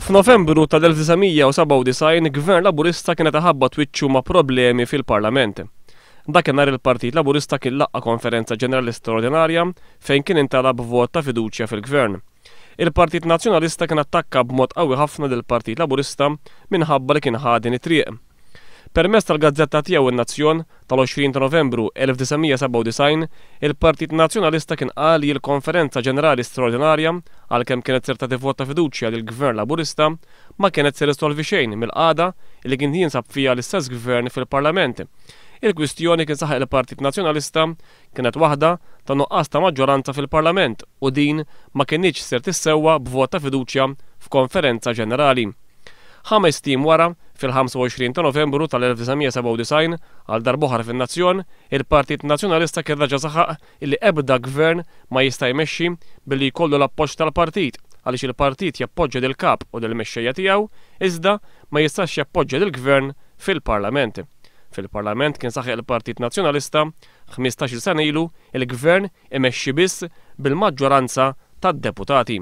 F'Novembru tal-1997 Gvern Laburista kien qed iħabbat wiċċu ma' problemi fil-Parlament. Dakinhar il-Partit Laburista kien laqqa' Konferenza Ġenerali Straordinarja fejn kien intalab vot ta' fiduċja fil-Gvern. Il-Partit Nazzjonalista kien attakka b'mod qawwi ħafna lill-Partit Laburista minħabba li kien ħa din it-triq. Permezz tal-gazzetta tiegħu In-Nazzjon, tal-20 ta' Novembru 1997, il-Partit Nazzjonalista kien qal li l-Konferenza Ġenerali Straordinarja, għalkemm kienet ser tagħti vot ta' fiduċja lill-Gvern Laburista, ma kienet ser issolvi xejn mill-qagħda li kien jinsab fiha l-istess Gvern fil-Parlament. Il-kwistjoni, kien saħaq il-Partit Nazzjonalista, kienet waħda ta' nuqqas ta' maġġoranza fil-Parlament u din ma kinitx ser tissewwa b'vot ta' fiduċja f'Konferenza Ġenerali. Ħamest ijiem wara, fil-25 ta' Novembru tal-1997, għal darb'oħra fin-Nazzjon, il-Partit Nazzjonalista kien reġa' saħaq illi ebda Gvern ma jista' jmexxi billi jkollu l-appoġġ tal-partit għaliex il-partit jappoġġja lill-Kap u lill-mexxejja tiegħu iżda ma jistax jappoġġja lill-Gvern fil-Parlament. Fil-Parlament kien saħaq il-Partit Nazzjonalista, 15-il sena ilu, il-Gvern imexxi biss bil-maġġoranza tad-deputati.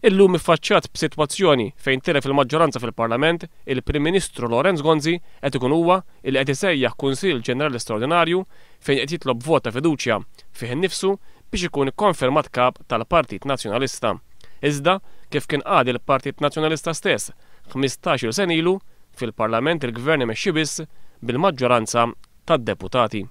Illum iffaċċjat b'sitwazzjoni fejn tilef il-maġġoranza fil-Parlament, il-Prim Ministru Lawrence Gonzi qed ikun huwa li qed isejjaħ Kunsill Ġenerali Straordinarju fejn qed jitlob vot ta' fiduċja fih innifsu biex ikun ikkonfermat Kap tal-Partit Nazzjonalista. Iżda, kif kien qal il-Partit Nazzjonalista stess 15-il sena ilu, fil-Parlament il-Gvern imexxi biss bil-maġġoranza tad-deputati.